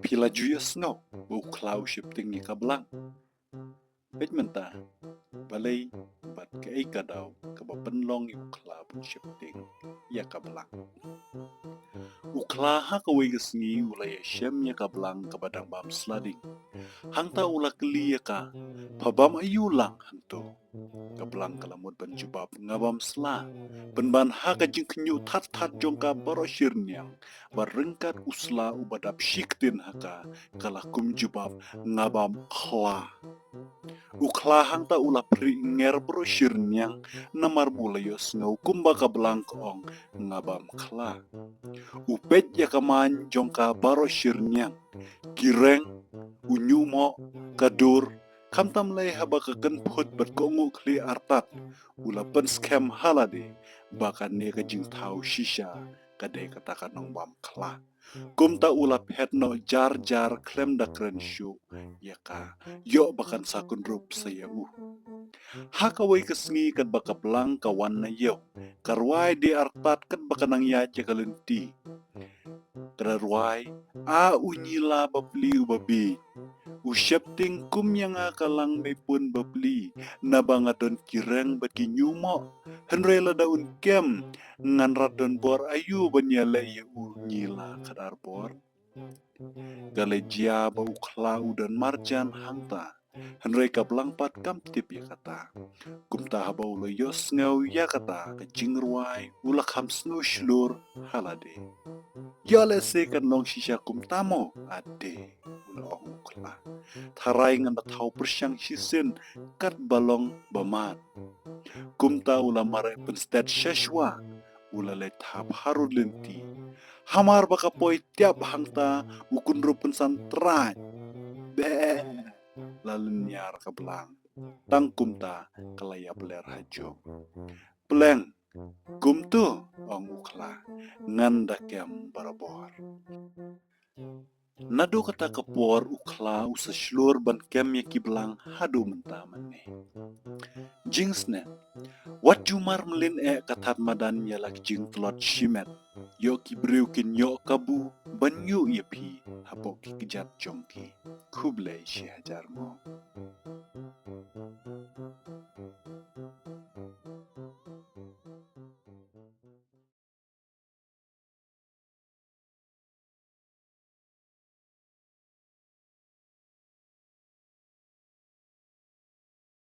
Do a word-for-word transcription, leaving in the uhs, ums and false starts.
Phi la ju ïohsngew ba u khla u sheptieng ïa ka blang. Peit mynta, balei bad kaei ka daw kaba pynlong ïa u khla ban sheptieng ïa ka blang. U khla ha kawei ka sngi u la ïashem ïa ka blang kaba dang bam sla ding. Hangta u la kylli ïa ka, pha bam aïu lang hangto? Ka blang ka la mut ban jubab, nga bam sla. Pynban ha ka jingkhynñiuh thad thad jong ka baroh shi rynïang, ba ryngkat u sla uba dap shi ktien ha ka, ka la kum jubab, nga bam khla. U khla hangta u la phrieh nger baroh shi rynïang, namar ba u la ïohsngew kumba ka blang ka ong, nga bam khla. U peit ïa ka main jong ka baroh shi rynïang, ki reng, u ñiuhmoh, ka dur, khamtam lei haba ka kynphut bad ka nguh khlieh artat, u la pynskhem ha lade ba kane ka jingthaw shisha ka dei kata ka nongbam khla. Kumta u la phet noh jar jar khlem da kren shuh ïa ka, ïoh ba kan sa kynrup sa ïa u. Ha kawei ka sngi katba ka blang ka wan na ïew, ka rwai die artat katba ka nang ïaid ïa ka lynti. Ka da rwai, a u ñila bapli uba bieit, u sheptieng kum ïa nga ka lang meipun bapli, naba nga don ki reng bad ki ñiuhmoh. Hynrei lada un kem, ngan rat don bor aïu ban ïaleh ïa u ñila khadar bor? Ka la jia ba u khla u don marjan hangta, hynrei ka blang pat kam tip ïa kata. Kumta haba u la ïohsngew ïa kata ka jingrwai, u la kham sngew shlur ha lade. Ïoh lehse kan long shisha kumta mo, ade, u la ong u khla. Tharai ngan da thaw pyrshang shisien katba long ba mad. Kumta u la mareh pynstet sha shuwa, u la leit thap harud lynti. Hamar ba ka poi tiap hangta, u kynrup kynsan trai. Beh, la lynñiar ka blang. Tang kumta ka la ïapler ha jong. Pleng, kumto, ong u khla, ngan da kem barabor. Naduh kata ka por u khla u sa shlur ban kem ïa ki blang haduh mynta mynne. Jingsneng, wat ju mar mlien eh ka thad madan ïa la ki jingtlot shimet. Ïoh ki briew kin ïoh kabu ban ïuh ïa phi hapoh ki kjat jong ki. Khublei shihajar nguh.